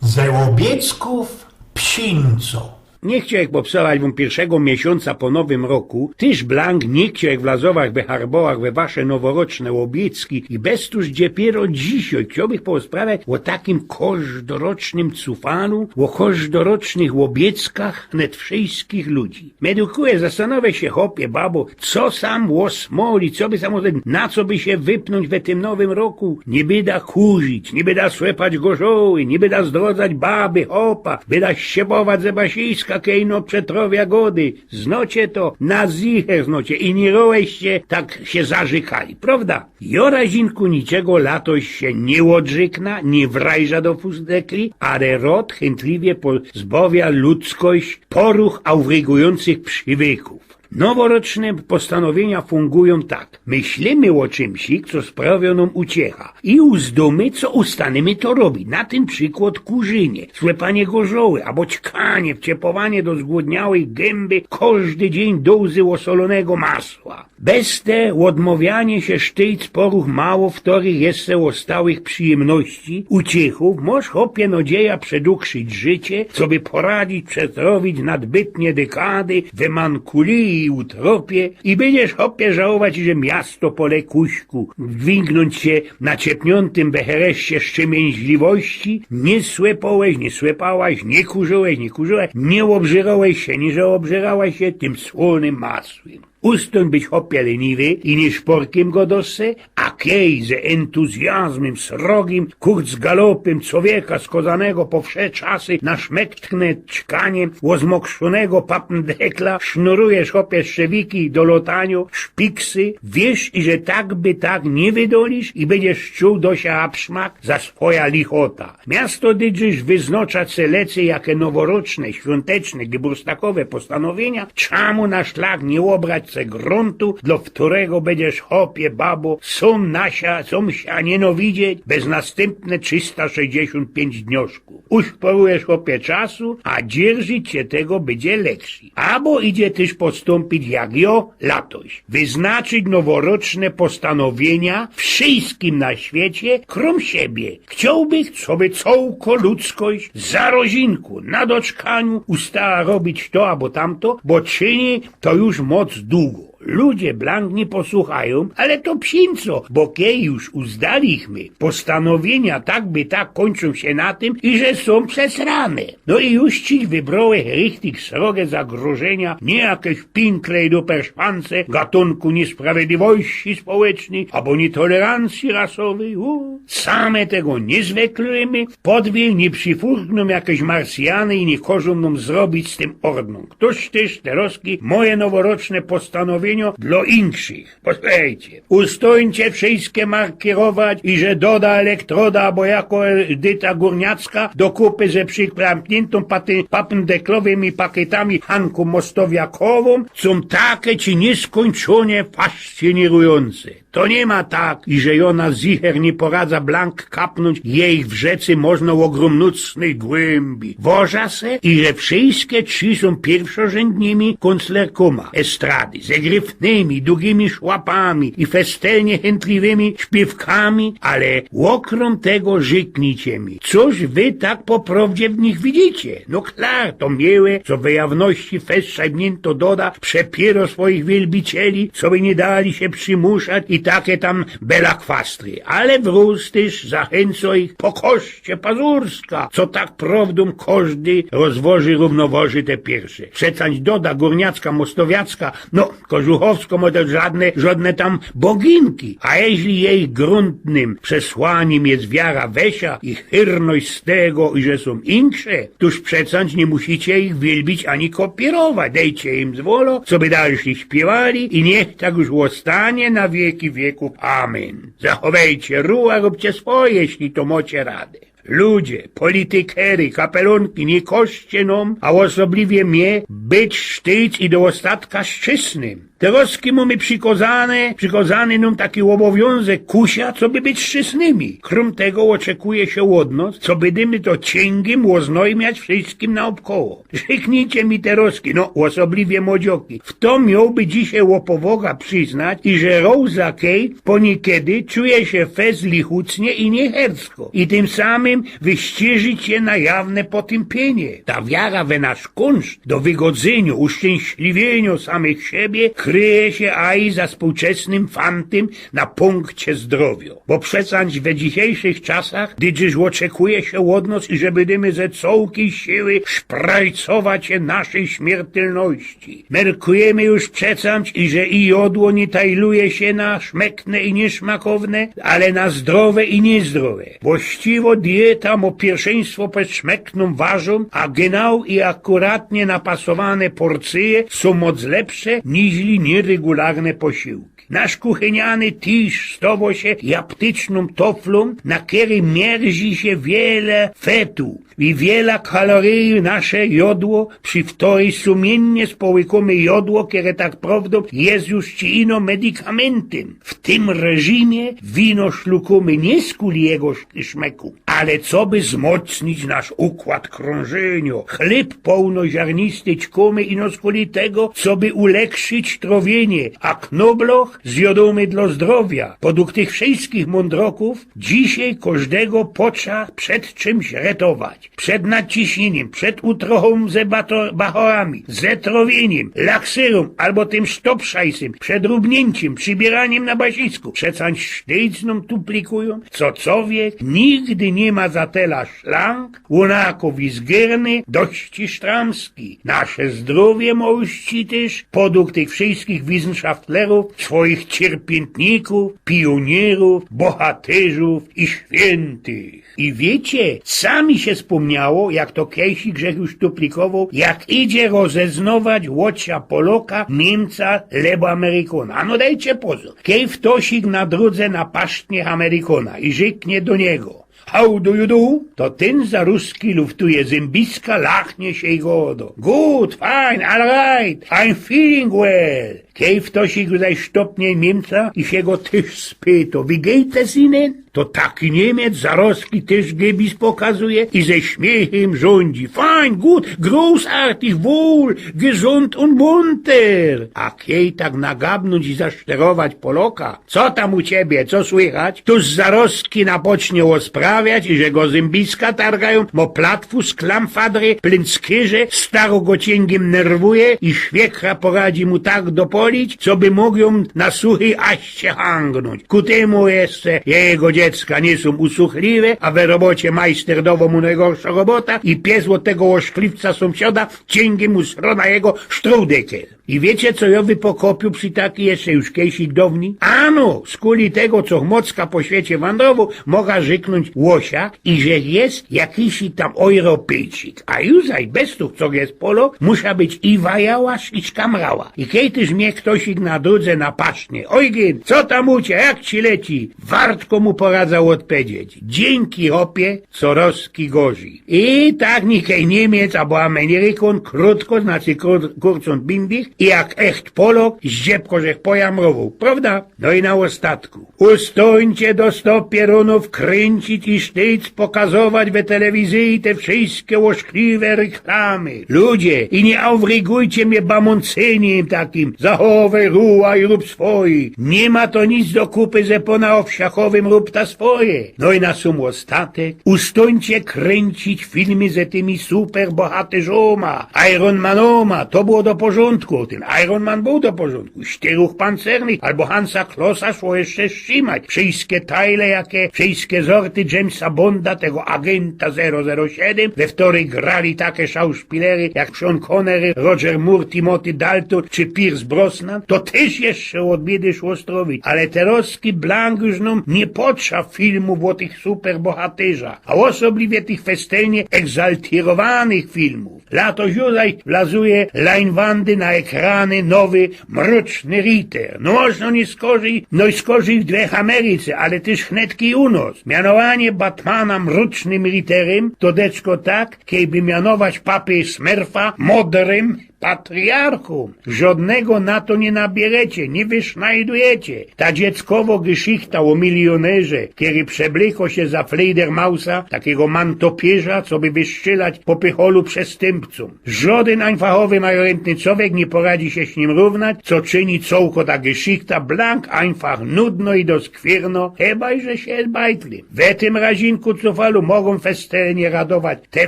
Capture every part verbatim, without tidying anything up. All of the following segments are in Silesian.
Ze ôbiecków psińco. Niy chciołech popsować wōm piyrszego miesiōnca po nowym roku, tyż blank niy chciołech w Lazowach, we Harbołach, we wasze noworoczne ôbiecki i bez tōż dopiyro dzisiej chciołbych porozprawiać ô takim kożdorocznym cufaniu, ô kożdorocznych ôbieckach net wszyjskich ludzi. Medykuj, zastanowij sie, chopie, babo, co sam ôsmoli, co by sam ôsmoli, na co by sie wypnōńć we tym nowym roku? Niy byda kurzić, niy byda słepać gorzoły, niy byda zdrodzać baby, chopa, byda ściepować ze basiska, kej ino przetrowia gody. Znocie to? Na zicher znocie i niy rołeście tak sie zarzykali, prowda? Jo, Razinku, niczego latoś sie niy ôdrzykna, niy wrajża do fustekli, ale rod chyntliwie pozbawia ludzkość poruch ôwrygujōncych prziywyków. Noworoczne postanowiynia fungujōm tak. Myślymy ô czymś, co sprawio nōm uciecha. I uzdōmy, co ustanymy to robić. Na tyn przikłod kurzynie, słepanie gorzoły, abo ćkanie, wciepowanie do zgłodniałych gymby kożdy dziyń dozy ôsolonego masła. Bez te ôdmŏwianie sie sztyjc poruch mało wtorych jeszcze ôstałych przijymności, uciechōw, mosz, chopie, nadzieja przedługszyć życie, coby poradzić przetrowiyć nadbytnie dykady, wymankulije i utropie, i bydziesz, chopie, żałować, że miasto po lekuśku dwingnōńć sie na ciepniōntym we hereszcie szczymiyńźliwości niy słepŏłeś, niy słepałaś, niy kurzyłeś, niy kurzyłaś, niy ôbżyrŏłeś sie, niy żeobżyrała sie tym słōnym masłym. Ustōń być, chopie, leniwy i niy szporkym godŏsz se, a kej ze entuzjazmym srogim, kurz z galopym cowieka skozanego po wsze czasy na szmektne ćkanie ôzmokrzonego papndekla sznurujesz, chopie, szczewiki do lotaniŏ, szpiksy, wiysz, iże tak by tak niy wydolisz i bydziesz czuł do sie abszmak za swoja lichota. Miasto dōńdziesz wyznaczać se lecy, jake noworoczne, świōnteczne, geburstakowe postanowiynia, czamu na szlak niy ôbrać se grōntu, dlŏ wtorego bydziesz, chopie, babo, sōm na sia, sōm sia niynawidzieć bez nastympne trzysta sześćdziesiōnt piyńć dnioszkōw. Uszporujesz, chopie, czasu, a dzierżyć sie tego bydzie lepszy. Abo idzie tyż postōmpić jak jo latoś. Wyznaczyć noworoczne postanowiynia wszyjskim na świecie, krōm siebie. Chciołbych, coby cołko ludzkość za rozinku, na doczkaniu ustała robić to abo tamto, bo czyni to już moc dugo. Ludzie blank niy posuchajōm, ale to psińco, bo kej już uzdalichmy, postanowiynia tak by tak kōńczōm sie na tym, iże sōm przesrane. No i już ci wybrołech richtig srogie zagrożynia, niy jakeś pinkle i duperszwance gatunku niysprawedliwości społecznyj abo niytolerancji rasowyj. U, same tego niy zweklujymy, podwil niy przifurknōm jakeś Marsjany i niy kożōm nōm zrobić z tym ôrdnōm. Toż tyż terŏzki moje noworoczne postanowiyniŏ dlŏ inkszych. Posłuchejcie. Ustōńcie wszyjske markirować, iże Doda Elektroda abo jako Edyta Górniacka do kupy ze prziklamkniynto paty-, papndeklowymi pakietami Hankōm Mostowiakowōm, sōm take ci niyskōńczōnie fascynirujōnce. To niy ma tak, iże jo na zicher niy poradza blank kapnōńć, jejich w rzece możno ôgrōmnōcznyj głymbi. Woża se, iże wszyjske trzi sōm piyrwszorzędnymi kōnclerkōma estrady, ze gryfnymi, dugimi szłapami i festelnie chyntliwymi śpiywkami, ale ôkrōm tego rzyknijcie mi, cōż wy tak po prŏwdzie w nich widzicie? No klar, to miłe, co we jawności fest szajbniynto Doda przepiyrŏ swojich wielbicieli, coby niy dali sie przimuszać i take tam belakwastry. Ale wrōz tyż zachynco ich: pokorzcie Pazurska, co tak prŏwdōm kożdy rozwoży, rōwnowoży te piyrsze. Przecańć Doda, Górniacka, Mostowiacka, no, Kożuchowsko, może żodne, żodne tam boginki. A jeźli jejich grōntnym przesłanim je wiara we sia i chyrność z tego, iże sōm inksze, tōż przecańć niy musicie ich wielbić ani kopirować. Dejcie im zwolŏ, coby dalij śpiywali i niych tak już ôstanie na wieki wieków. Amen. Zachowejcie ruch, rōbcie swoje, jeźli to mŏcie rady. Ludzie, politykry, kapelōnki, niy kożcie nōm, a ôsobliwie mie, być sztyjc i do ôstatka szczysnym. Terŏzki mōmy przikŏzane, przikŏzany nōm taki ôbowiōnzek kusia, coby być szczesnymi. Krōm tego ôczekuje sie ôd nŏs, co bydymy to ciyngiym ôznojmiać wszyjskim naôbkoło. Rzyknijcie mi terŏzki, no, ôsobliwie młodzioki. Fto miołby dzisiej ôpowŏga prziznać, iże Rosa Kay pōnikedy czuje sie fest lichucnie i niehersko, i tym samym wyściyrzić sie na jawne potympienie. Ta wiara we nasz kunszt do wygodzyniŏ, uszczynśliwieniŏ samych siebie kryje sie aj za spōłczesnym fantym na pōnkcie zdrowiŏ. Bo przecież we dzisiejszych czasach, gdyż ôczekuje sie ôd nŏs, iże bydymy ze cołkij siły szprajcować sie naszyj śmiertelności. Merkujymy już przecież, iże i jŏdło niy tajluje sie na szmekne i nieszmakowne, ale na zdrowe i niezdrowe. Właściwŏ dieta mŏ piyrwszyństwo przed szmeknōm warzōm, a genau i akuratnie napasowane porcyje sōm mŏc lepsze niźli niyregularne posiłki. Nasz kuchyniany tŏrz stŏwŏ sie japtycznōm tŏflōm, na kerej mierzi sie wiele fetu i wiela kaloryji nasze jŏdło, przi ftorej sumiynnie społykōmy jŏdło, kere tak prŏwdōm je już ci ino medikamentym. W tym reżimie wino szlukōmy niy skuli jego sz-, szmeku, ale coby wzmocnić nasz układ krōnżyniŏ. Chlyb połnoziarnisty ćkōmy ino skuli tego, coby ulekszić trŏwienie, a knobloch zjŏdōmy dlŏ zdrowiŏ. Podug tych wszyjskich mōndrŏkōw dzisiej kożdego potrza przed czymś retować. Przed nadciśniyniym, przed utrochōm ze bato-, bachorami, ze trŏwiyniym, laksyrōm abo tym sztopszajsym, przed rubniyńciym, przybiyranym na basisku. Przecież sztyjc nōm tu plikujōm, co cowiek nigdy niy ma za tela szlang, ônakŏ wizgierny, dość sztramski. Nasze zdrowie mŏ uścić tyż podug tych wszyjskich wissenschaftlerōw, swojich cierpiyntnikōw, pijōnierōw, bohatyrzōw i świyntych. I wiycie, sami sie spōmniało, jak to kejsik żech już tu plikowoł, jak idzie rozeznawać ôczŏ Poloka, Niymca, lebo Amerykōna. A no dejcie pozōr. Kej ftosik na drōdze napasztnie Amerykōna i rzyknie do niego: „How do you do?”, to tyn za ruski luftuje zymbiska, lachnie sie i gŏdŏ: „Good, fine, all right, I'm feeling well”. Kej ftosik zaś sztopnie Niymca i sie go tyż spytŏ: „Wie geht es Ihnen?”, to taki Niymiec zarŏzki tyż gybis pokazuje i ze śmiechym rzōndzi: „Fine, good, großartig, wohl, gesund und munter”. A kej tak nagabnōńć i zaszterować Poloka: „Co tam u ciebie, co słychać?”, to zarŏzki napocznie ôsprawiać, iże go zymbiska targajōm, mŏ platfus, klamfadry, plynckyrze, staro go ciyngiym nerwuje i świekra poradzi mu tak dopolić, coby mōg jōm na suchyj aście hangnōńć. Ku tymu jeszcze jego dziecka niy sōm usuchliwe, a we robocie majster dŏwŏ mu nojgorszŏ robota i pies ôd tego ôszkliwca sōmsiada ciyngiym usrŏ na jego sztrudekel. I wiycie, co jŏ by pokopiōł przi taki jeszcze już kejsik downi? Ano, skuli tego, co chmocka po świecie wandrowoł, moga rzyknōńć Łosia, iże je jakisik tam Ôjropejsik. A już zaś bez tych, co je Polok, musza być i wajała, i szkamrała. I kej tyż mie ftosik na drōdze napasztnie: „Ojgyn, co tam u cie, jak ci leci?”, wartko mu poradzã ôdpedzieć: „Dziynki, chopie, corŏz gorzij”. I tak nikej Niymiec abo Amerikōn krōtko, znaczy kōr-, kōrcōn bimbich, i jak echt Polok zdziebko żech pojamrowoł, prŏwda? No i na ôstatku: Ustōńcie do stop pierōnōw kryńcić i sztyjc pokazować we telewizyji te wszyjske ôszkliwe reklamy. Ludzie, i niy ôwrygujcie mie bamōncyniym takim: „Zachowuj, ruła i rōb swoje”. Niy ma to nic do kupy ze pōna ôwsiachowym „Rōb ta swoje”. No i na sōm ôstatek: Ustōńcie kryńcić filmy ze tymi superbohatyrzōma, Ironmanōma, to było do porzōndku, tyn Ironman bōł do porzōndku. Sztyrōch pancernych abo Hansa Klossa szło jeszcze strzimać. Wszyjske tajle, jake, wszyjske zorty Jamesa Bonda, tego agynta zero zero siedym, we ftorych grali take szauszpilery jak Sean Connery, Roger Moore, Timothy Dalton czy Pierce Brosnan, to tyż jeszcze ôd biedy szło strowić. Ale terŏzki blank już nōm niy potrza filmōw ô tych superbohatyrzach, a ôsobliwie tych festelnie egzaltyrowanych filmōw. Latoś już zaś wlazuje lajnwandy na ekrany nowy Mrōczny Riter. No, możno niy skorzij, no i skorzij w dwech Ameryce, ale tyż hnetki u nŏs. Mianowanie Batmana Mrōcznym Riterym to deczko tak, kejby mianować papy Smurfa modrym patriarchōm. Żodnego na to niy nabierecie, niy wysznajdujecie. Ta dzieckowo gyszichta ô milionerze, kery przeblyko sie za Fledermausa, takigo mantopierza, co by wyszczelać po pycholu przestympcōm. Żodyn ajnfachowy, majorentny cowiek niy poradzi sie z nim rōwnać, co czyni cołko ta gyszichta blank ajnfach nudno i doskwierno, chybaj że sie bajtli. We tym razinku, cufalu, mogōm festylnie radować te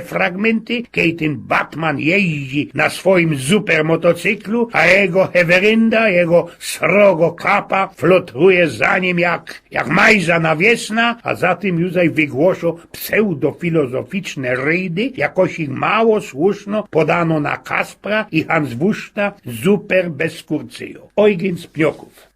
fragmynty, kej tyn Batman jeździ na swojim supermotocyklu, a jego hewerynda, jego srogo kapa flotruje za nim jak, jak majza na wiesna, a za tym już zaś wygłoszo pseudofilozoficzne rydy, jakoś ich mało słuszno podano na Kaspra i Hanswuszta, super bez kurcyjo. Eugen z Pniokōw.